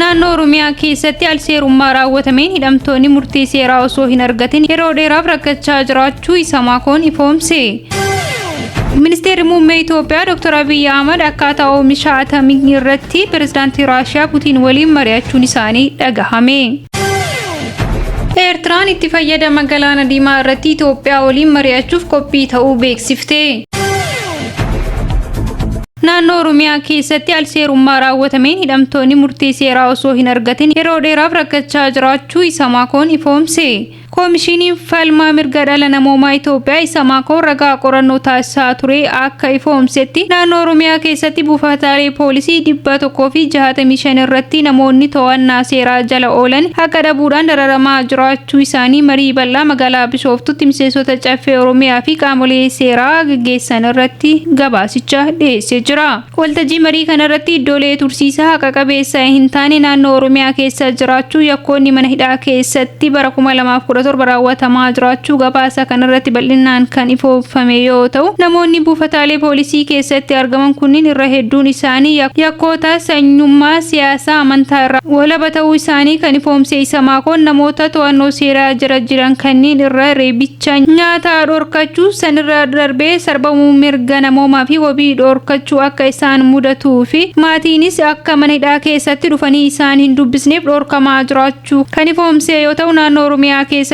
Naannoo Oromiyaa keessatti alseerummaa raawwatameen hidhamtoonni murtii seeraa osoo hin argatin yeroo dheeraaf rakkachaa jiraachuu Isamaakoon ifoomse. Ministeerri Muummee Itoophiyaa Dr. Abiyyi Ahmad akkaataa oomisha atamii irratti Pirezidaantii Raashiyaa Putiin waliin mari'achuun isaanii dhagahame. Eertiraan itti fayyadama Galaana Diimaa irratti Itoophiyaa waliin mari'achuuf qophii ta'uu beeksifte. Naannoo Oromiyaa keessatti alseerummaa raawwatameen hidhamtoonni murtii seeraa osoo hin argatin yeroo dheeraaf rakkachaa jiraachuu Isamaakoon ifoomse. Koomishiniin falmaa mirga dhala namoomaa Itoophiyaa Isamaakoon ragaa qorannoo taasisaa ture akka ifoomsetti naannoo Oromiyaa keessatti buufataalee poolisii 165 irratti namoonni to'annaa seeraa jala oolan haqa dhabuudhaan dararamaa jiraachuu isaanii marii bal'aa magaalaa Bishooftutti miseensota Caffee Oromiyaa fi qaamolee seeraa gaggeessan irratti gabaasicha dhiyeessee jira. Waltajjii marii kanarratti iddoolee tursiisaa haqa qabeessa hin taane naannoo Oromiyaa keessa jiraachuu, yakkoonni mana hidhaa keessatti bara 2017 raawwatamaa jiraachuu gabaasa kanarratti bal'inaan kan ifoomfame yoo ta'u, namoonni buufataalee poolisii keessatti argaman kunniin irra hedduun isaanii yakkoota sanyummaa, siyaasaa, amantaa irraa walaba ta'uu isaanii kan ifoomse Isamaakoon namoota to'annoo seeraa jala jiran kanneen irra reebicha, nyaata dhorkachuu, sanirra darbee sarbamuu mirga namoomaa fi wabii dhorkachuu akka isaan mudatuu fi maatiinis akka mana hidhaa keessatti dhufanii isaan hin dubbisneef dhorkamaa jiraachuu kan ifoomsee yoo ta'u, naannoo Oromiyaa keessatti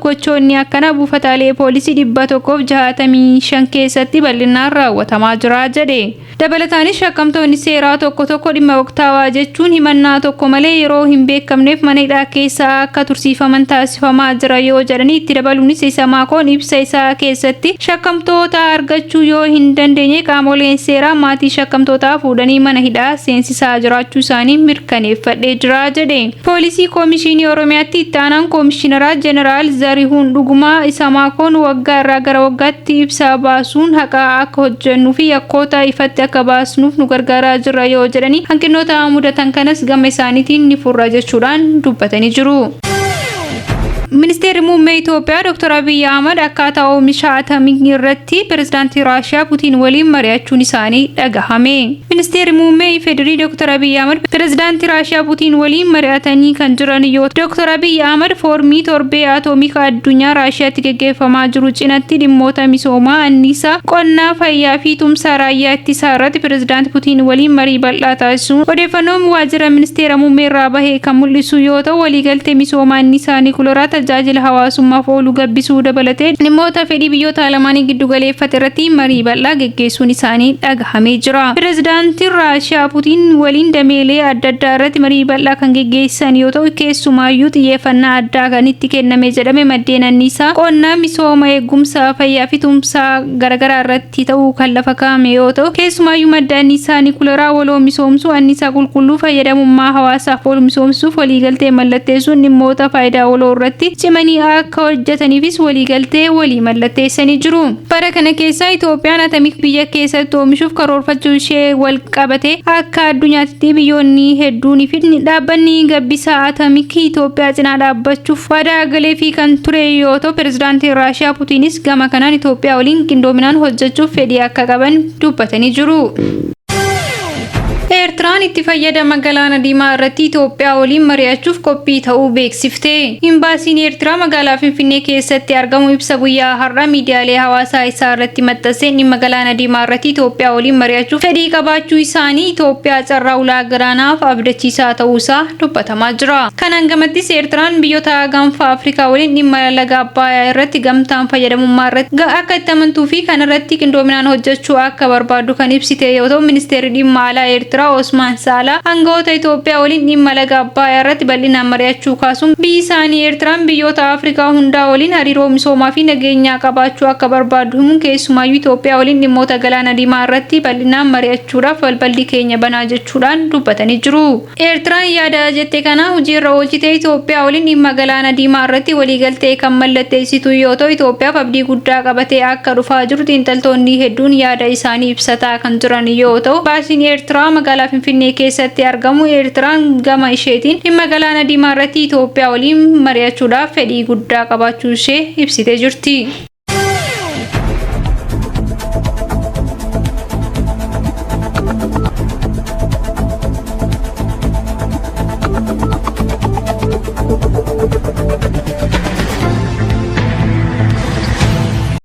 gochoonni akkanaa buufataalee poolisii 165 keessatti bal'inaan raawwatamaa jira jedhe. Dabalataanis shakkamtoonni seeraa tokko tokko dhimma waqtaawaa jechuun himannaa tokko malee yeroo hin beekamneef mana hidhaa keessa akka tursiifaman taasifamaa jira yoo jedhanii, itti dabaluunis Isamaakoon ibsa isaa keessatti shakkamtoota argachuu yoo hin dandeenye qaamoleen seeraa maatii shakkamtootaa fuudhanii mana hidhaa seensisaa jiraachuu isaanii mirkaneeffadhee jira jedhe. Poolisii Koomishinii Oromiyaatti itti aanaan Koomishinaraa Jeneraal Zarihuun Dhugumaa Isamaakoon waggaa irraa gara waggaatti ibsa baasuun haqa akka hojjennuu fi yakkoota ifatti akka baasnuuf nu gargaaraa jira yoo jedhanii, hanqinoota mudatan kanas gama isaaniitiin ni furra jechuudhaan dubbatanii jiru. Ministeerri Muummee Itoophiyaa Dr. Abiyyi Ahmad akkaataa oomisha atamii irratti Pirezidaantii Raashiyaa Putiin waliin mari'achuun isaanii dhagahame. Ministeerri Muummee IFDR Dr. Abiyyi Ahmad Pirezidaantii Raashiyaa Putiin waliin mari'atanii kan jiran yoo Dr. Abiyyi Ahmad foormii torbee atoomika addunyaa Raashiyaatti geggeeffamaa jiru cinatti dhimmoota misoomaa, anniisaa, qonnaa, fayyaa fi tumsa raayyaa ittisaa irratti Pirezidaanti Putiin waliin marii bal'aa taasisuun odeeffannoon waajjira ministeera muummee irraa bahe kan mul'isu yoo ta'u, waliigaltee misooma anniisaa niikuleraa tajaajila hawaasummaaf oolu gabbisuu dabalatee dhimmoota fedhii biyyoota lamaanii giddu galeeffate irratti marii bal'aa geggeessuun isaanii dhagahamee jira. Pirezidaantiin Raashiyaa Putiin waliin dameelee adda addaa irratti marii bal'aa kan geggeessan yoo ta'u, keessumaayyuu xiyyeeffannaa addaa kan itti kenname jedhame maddeen anniisaa, qonna, misooma, eegumsa fayyaa fi tumsa garaagaraa irratti ta'uu kan lafa kaa'ame yoo ta'u, keessumaayyuu madda anniisaa niikuleraa waloo misoomsuu, anniisaa qulqulluu fayyadamummaa hawaasaaf oolu misoomsuuf waliigaltee mallatteessuun dhimmoota faayidaa waloo irratti cimanii akka hojjetaniifis waliigaltee walii mallatteessanii jiru. Bara kana keessa Itoophiyaan atamik biyya keessatti oomishuuf karoorfachuu ishee wal qabatee akka addunyaatti biyyoonni hedduunii fi dhaabbanni gabbisa atamikii Itoophiyaa cinaa dhaabbachuuf waadaa galeefii kan ture yoo ta'u, pirezidaantiin Raashiyaa Putiinis gama kanaan Itoophiyaa waliin qindoominaan hojjechuuf fedhii akka qaban dubbatanii jiru. Eertiraan itti fayyadama Galaana Diimaa irratti Itoophiyaa waliin mari'achuuf qophii ta'uu beeksifte. Imbaasiin Eertiraa magaalaa Finfinnee keessatti argamu ibsa guyyaa har'aa miidiyaalee hawaasaa isaa irratti maxxanseen dhimma Galaana Diimaa irratti Itoophiyaa waliin mari'achuuf fedhii qabaachuu isaanii Itoophiyaa carraa ulaa galaanaaf abdachiisaa ta'uu isaa dubbatamaa jira. Kanaan gamattis Eertiraan biyyoota gaanfa Afrikaa waliin dhimma laga Abbaayaa irratti gamtaan fayyadamummaa irratti akka itti amantuu fi kanarratti qindoominaan hojjechuu akka barbaaddu kan ibsite yoo ta'u, Ministeerri Dhimma Alaa Eertiraa Osmaan Saalaa aangawoota Itoophiyaa waliin dhimma laga Abbaayaa irratti bal'inaan mari'achuu kaasuun biyyi isaanii Eertiraan biyyoota Afrikaa hundaa waliin hariiroo misoomaa fi nageenyaa qabaachuu akka barbaaddu himuun keessumaayyuu Itoophiyaa waliin dhimmoota Galaana Diimaa irratti bal'inaan mari'achuudhaaf balballi keenya banaa jechuudhaan dubbatanii jiru. Eertiraan yaada jette kana hojiirra oolchitee Itoophiyaa waliin dhimma Galaana Diimaa irratti waliigaltee kan mallatteessitu yoo ta'u, Itoophiyaaf abdii guddaa qabatee akka dhufaa jiru xiinxaltoonni hedduun yaada isaanii ibsataa kan jiran yoo ta'u, Imbaasiin Eertiraa magaalaa Finfinnee keessatti argamu Eertiraan gama isheetiin dhimma Galaana Diimaa irratti Itoophiyaa waliin mari'achuudhaaf fedhii guddaa qabaachuu ishee ibsitee jirti.